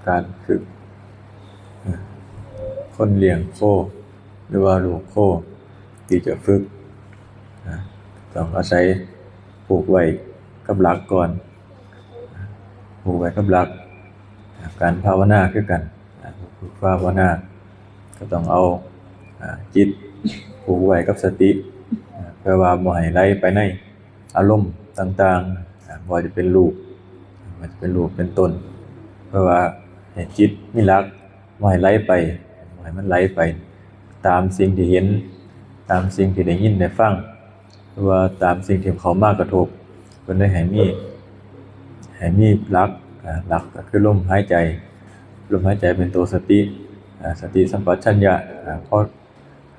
ການຝຶກ ຄົນລ້ຽງໂຄ ຫຼືວ່າລູກໂຄ ທີ່ຈະຝຶກ ນະ ຕ້ອງອາໄສຜູກໄວ້ກັບຫຼັກກ່ອນ ຜູກໄວ້ກັບຫຼັກ ການພາວະນາຄືກັນ ຝຶກພາວະນາກໍຕ້ອງເອົາ ອາ ຈິດຜູກໄວ້ກັບສະຕິ ເພື່ອວ່າບໍ່ໃຫ້ໄຫຼໄປໃນອາລົມຕ່າງໆ ອາ ບໍ່ວ່າຈະເປັນຮູບ ບໍ່ວ່າຈະເປັນຮູບເປັນຕົ້ນ ເພື່ອວ່າໃຫ້ຈິດມີຫຼັກ ບໍ່ໃຫ້ໄຫຼໄປ ບໍ່ໃຫ້ມັນໄຫຼໄປຕາມສິ່ງທີ່ເຫັນ ຕາມສິ່ງທີ່ໄດ້ຍິນໄດ້ຟັງ ຫຼືວ່າຕາມສິ່ງທີ່ເຂົ້າມາກະທົບ ເພິ່ນໄດ້ໃຫ້ມີ ໃຫ້ມີຫຼັກ ອາ ຫຼັກກໍຄືລົມຫາຍໃຈ ລົມຫາຍໃຈເປັນໂຕສະຕິ ອາ ສະຕິສຳປະຊັນຍະ ອາ ເພາະ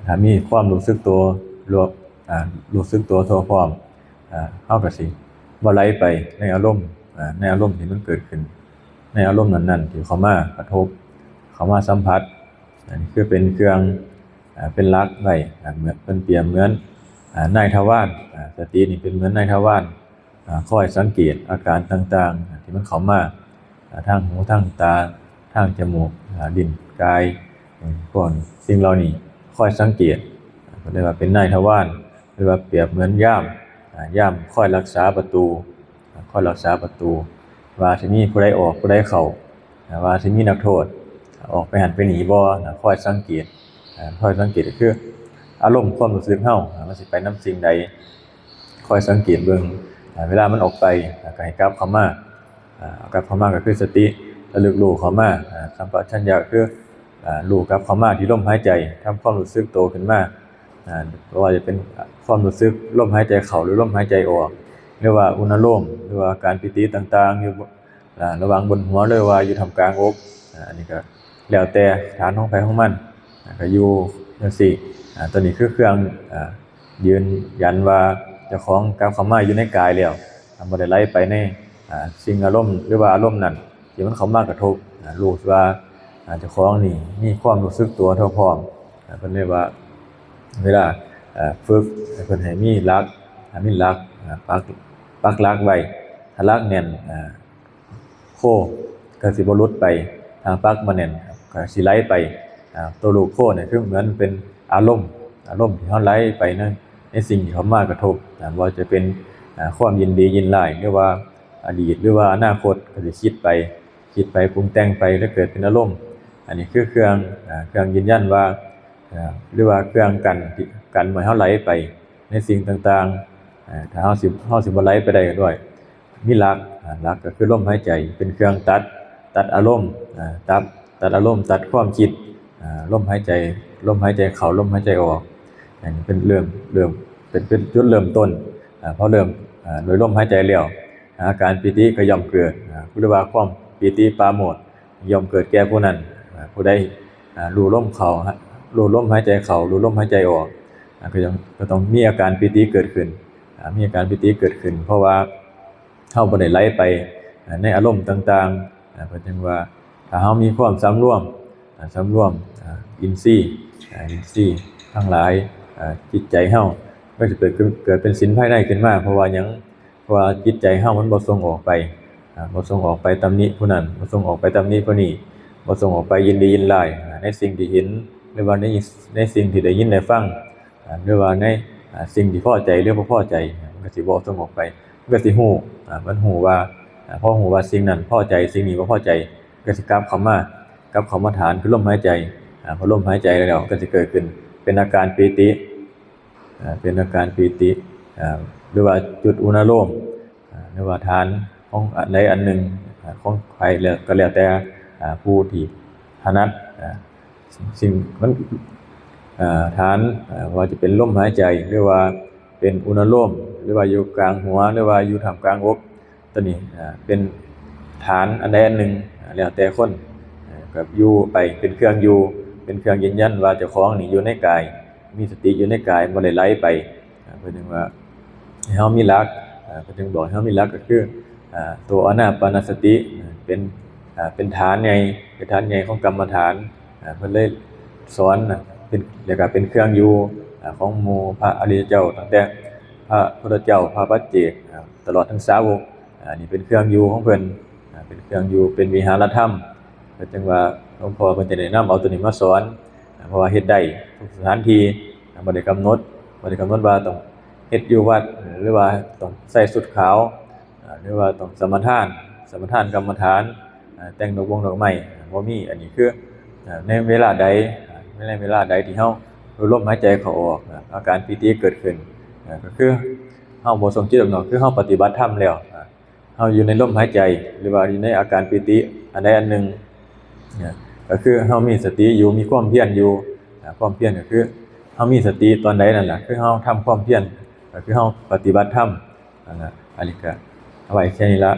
ຖ້າມີຄວາມຮູ້ສຶກໂຕ ລວມ ອາ ຮູ້ສຶກໂຕທົ່ວພ້ອມ ອາ ເຮົາກໍຊິບໍ່ໄຫຼໄປໃນອາລົມ ອາ ໃນອາລົມທີ່ມັນເກີດຂຶ້ນ ໃນອາລົມນັ້ນໆ ທີ່ເຂົ້າມາກະທົບ ເຂົ້າມາສຳຜັດ ອັນນີ້ຄືເປັນເຄື່ອງ ອາ ເປັນຫຼັກໄວ້ ອາ ເໝືອນ ເປັນປຽບເໝືອນ ອາ ນາຍທະວານ ອາ ສະຕິນີ້ເປັນເໝືອນນາຍທະວານ ອາ ຄອຍສັງເກດອາການຕ່າງໆ ທີ່ມັນເຂົ້າມາ ອາ ທາງຫູ ທາງຕາ ທາງຈະມູກ ອາ ລີ້ນ ກາຍ ເອີ ພວກນີ້ ສິ່ງເຫຼົ່ານີ້ຄອຍສັງເກດ ເພິ່ນເອີ້ນວ່າເປັນນາຍທະວານ ຫຼືວ່າປຽບເໝືອນຍາມ ອາ ຍາມຄອຍລັກສາປະຕູ ອາ ຄອຍລັກສາປະຕູ ວ່າຊິມີຜູ້ໃດອອກ ຜູ້ໃດເຂົ້າ ອາ ວ່າຊິມີນັກໂທດອອກໄປຫັ້ນໄປນີ້ບໍ່ ນະ ຄອຍສັງເກດ ອາ ຄອຍສັງເກດກໍຄືອາລົມຄວາມຮູ້ສຶກເຮົາ ອາ ມັນຊິໄປນຳສິ່ງໃດ ຄອຍສັງເກດເບິ່ງ ອາ ເວລາມັນອອກໄປ ອາ ກໍໃຫ້ກັບເຂົ້າມາ ອາ ເອົາກັບເຂົ້າມາກໍຄືສະຕິລະລຶກຮູ້ເຂົ້າມາ ອາ ສຳປະຊັນຍະກໍຄື ອາ ຮູ້ກັບເຂົ້າມາທີ່ລົມຫາຍໃຈ ທຳຄວາມຮູ້ສຶກໂຕຂຶ້ນມາ ອາ ບໍ່ວ່າຈະເປັນຄວາມຮູ້ສຶກລົມຫາຍໃຈເຂົ້າ ຫຼື ລົມຫາຍໃຈອອກ ຫຼືວ່າອຸນາໂລມ ຫຼືວ່າການປີຕິຕ່າງໆ ຢູ່ ອາ ລະຫວ່າງບົນຫົວ ຫຼືວ່າຢູ່ທ່າມກາງອົກ ອາ ອັນນີ້ກໍແລ້ວແຕ່ຖານຂອງໃຜຂອງມັນ ອາ ກໍຢູ່ຈັ່ງຊີ້ ອາ ຕົວນີ້ຄືເຄື່ອງ ອາ ຢືນຢັນວ່າເຈົ້າຂອງກັບເຂົ້າມາຢູ່ໃນກາຍແລ້ວ ອາ ບໍ່ໄດ້ໄຫຼໄປໃນ ອາ ສິ່ງອາລົມ ຫຼືວ່າອາລົມນັ້ນທີ່ມັນເຂົ້າມາກະທົບ ອາ ຮູ້ວ່າ ອາ ເຈົ້າຂອງນີ້ມີຄວາມຮູ້ສຶກຕົວທົ່ວພ້ອມ ອາ ເພິ່ນເລີຍວ່າ ເວລາ ອາ ຝຶກໃຫ້ເພິ່ນໃຫ້ມີຫຼັກ ໃຫ້ມີຫຼັກ ອາ ປັກ ປັກຫຼັກໄວ້ ຖ້າຫຼັກແໜ້ນ ອາ ໂຄກໍຊິບໍ່ຫຼຸດໄປ ຖ້າປັກບໍ່ແໜ້ນກໍຊິໄຫຼໄປ ອາ ຕົວລູກໂຄນີ້ຄືເໝືອນເປັນອາລົມ ອາລົມທີ່ເຮົາໄຫຼໄປໃນ ໃນສິ່ງທີ່ເຂົ້າມາກະທົບ ອາ ບໍ່ວ່າຈະເປັນ ອາ ຄວາມຍິນດີຍິນຮ້າຍ ຫຼືວ່າອະດີດ ຫຼືວ່າອະນາຄົດ ກໍຊິຄິດໄປ ຄິດໄປ ປຸງແຕ່ງໄປ ແລ້ວເກີດເປັນອາລົມ ອັນນີ້ຄືເຄື່ອງ ອາ ເຄື່ອງຢືນຢັນວ່າ ອາ ຫຼືວ່າເຄື່ອງກັນ ກັນບໍ່ໃຫ້ເຮົາໄຫຼໄປໃນສິ່ງຕ່າງໆ ອາ ຖ້າເຮົາຊິ ເຮົາຊິບໍ່ໄຫຼໄປໄດ້ດ້ວຍ ມີຫຼັກ ອາ ຫຼັກກໍຄືລົມຫາຍໃຈເປັນເຄື່ອງຕັດ ຕັດອາລົມ ອາ ຕັດ ຕັດອາລົມ ຕັດຄວາມຄິດ ອາ ລົມຫາຍໃຈ ລົມຫາຍໃຈເຂົ້າ ລົມຫາຍໃຈອອກ ອັນນີ້ເປັນເລີ່ມ ເລີ່ມ ເປັນ ເປັນຈຸດເລີ່ມຕົ້ນ ອາ ພໍເລີ່ມ ອາ ໂດຍລົມຫາຍໃຈແລ້ວ ອາ ອາການປີຕິກໍຍ່ອມເກີດ ອາ ຫຼືວ່າຄວາມປີຕິປາໂມດ ຍ່ອມເກີດແກ່ຜູ້ນັ້ນ ອາ ຜູ້ໃດ ອາ ຮູ້ລົມເຂົ້າ ຮູ້ລົມຫາຍໃຈເຂົ້າ ຮູ້ລົມຫາຍໃຈອອກ ອາ ກໍຕ້ອງ ກໍຕ້ອງມີອາການປີຕິເກີດຂຶ້ນ ອາ ມີອາການປີຕິເກີດຂຶ້ນ ເພາະວ່າເຮົາບໍ່ໄດ້ໄຫຼໄປ ອາ ໃນອາລົມຕ່າງໆ ອາ ເພິ່ນຈຶ່ງວ່າ ຖ້າເຮົາມີຄວາມສຳລວມ ອາ ສຳລວມ ອາ ອິນຊີ ອາ ອິນຊີທັງຫຼາຍ ອາ ຈິດໃຈເຮົາ ມັນຈະເກີດຂຶ້ນ ເກີດເປັນສິນພາຍໃນຂຶ້ນມາ ເພາະວ່າຫຍັງ? ເພາະວ່າຈິດໃຈເຮົາມັນບໍ່ສົ່ງອອກໄປ ອາ ບໍ່ສົ່ງອອກໄປຕຳໜິຜູ້ນັ້ນ ບໍ່ສົ່ງອອກໄປຕຳໜິຜູ້ນີ້ ບໍ່ສົ່ງອອກໄປຍິນດີຍິນຮ້າຍ ອາ ໃນສິ່ງທີ່ເຫັນ ຫຼືວ່າໃນ ໃນສິ່ງທີ່ໄດ້ຍິນໄດ້ຟັງ ອາ ຫຼືວ່າໃນ ອາ ສິ່ງທີ່ພໍໃຈ ຫຼືບໍ່ພໍໃຈ ມັນກໍຊິບໍ່ສົ່ງອອກໄປ ມັນກໍຊິຮູ້ ອາ ມັນຮູ້ວ່າ ອາ ພໍຮູ້ວ່າສິ່ງນັ້ນພໍໃຈ ສິ່ງນີ້ບໍ່ພໍໃຈ ກໍຊິກັບເຂົ້າມາ ກັບເຂົ້າມາຖານຄືລົມຫາຍໃຈ ອາ ພໍລົມຫາຍໃຈແລ້ວ ກໍຊິເກີດຂຶ້ນເປັນອາການປີຕິ ອາ ເປັນອາການປີຕິ ອາ ຫຼືວ່າຈຸດອຸນາໂລມ ອາ ຫຼືວ່າຖານຂອງອັນໃດອັນໜຶ່ງ ອາ ຂອງໃຜແລ້ວ ກໍແລ້ວແຕ່ ອາ ຜູ້ທີ່ຖະໜັດ ອາ ສິ່ງມັນ ອາ ຖານ ອາ ວ່າຈະເປັນລົມຫາຍໃຈ ຫຼືວ່າເປັນອະນຸໂລມ ຫຼືວ່າຢູ່ກາງຫົວ ຫຼືວ່າຢູ່ທ່າມກາງອົກ ຕົວນີ້ ອາ ເປັນຖານອັນໃດອັນໜຶ່ງ ອາ ແລ້ວແຕ່ຄົນ ອາ ກໍຢູ່ໄປ ເປັນເຄື່ອງຢູ່ ເປັນເຄື່ອງຢືນຢັນວ່າເຈົ້າຂອງນີ້ຢູ່ໃນກາຍ ມີສະຕິຢູ່ໃນກາຍ ບໍ່ໄດ້ໄຫຼໄປ ອາ ເພິ່ນຈຶ່ງວ່າໃຫ້ເຮົາມີຫຼັກ ອາ ເພິ່ນຈຶ່ງບອກໃຫ້ເຮົາມີຫຼັກ ກໍຄື ອາ ຕົວອານາປານະສະຕິ ເປັນ ອາ ເປັນຖານໃຫຍ່ ເປັນຖານໃຫຍ່ຂອງກຳມະຖານ ອາ ເພິ່ນເລີຍສອນ ອາ ເປັນ ແລ້ວກໍເປັນເຄື່ອງຢູ່ ອາ ຂອງໝູ່ພະອະລິຍະເຈົ້າ ຕັ້ງແຕ່ພະພຸດທະເຈົ້າ ພະປັດເຈກ ອາ ຕະຫຼອດເຖິງສາວົກ ອາ ນີ້ເປັນເຄື່ອງຢູ່ຂອງເພິ່ນ ອາ ເປັນເຄື່ອງຢູ່ ເປັນວິຫາລະທຳ ກໍຈຶ່ງວ່າຫຼວງພໍ່ເພິ່ນຈະໄດ້ນຳເອົາຕົວນີ້ມາສອນ ອາ ເພາະວ່າເຮັດໄດ້ທຸກສະຖານທີ່ ອາ ບໍ່ໄດ້ກຳນົດ ບໍ່ໄດ້ກຳນົດວ່າຕ້ອງເຮັດຢູ່ວັດ ຫຼືວ່າຕ້ອງໃສ່ຊຸດຂາວ ອາ ຫຼືວ່າຕ້ອງສະມາທານ ສະມາທານກຳມະຖານ ອາ ແຕ່ງດອກບົງດອກໄມ້ ອາ ບໍ່ມີ ອັນນີ້ຄື ອາ ໃນເວລາໃດ ອາ ໃນເວລາໃດທີ່ເຮົາດູດລົມຫາຍໃຈເຂົ້າອອກ ອາ ອາການປີຕິເກີດຂຶ້ນ ອາ ກໍຄືເຮົາບໍ່ສົ່ງຈິດອອກນອກ ຄືເຮົາປະຕິບັດທຳແລ້ວ ອາ ເຮົາຢູ່ໃນລົມຫາຍໃຈ ຫຼືວ່າຢູ່ໃນອາການປີຕິອັນໃດອັນໜຶ່ງ ອາ ກໍຄືເຮົາມີສະຕິຢູ່ ມີຄວາມພຽນຢູ່ ອາ ຄວາມພຽນກໍຄືເຮົາມີສະຕິຕອນໃດນັ້ນລະ ຄືເຮົາທຳຄວາມພຽນ ກໍຄືເຮົາປະຕິບັດທຳ ອັນນັ້ນລະ ອັນນີ້ກໍເອົາໄວ້ແຄ່ນີ້ລະ.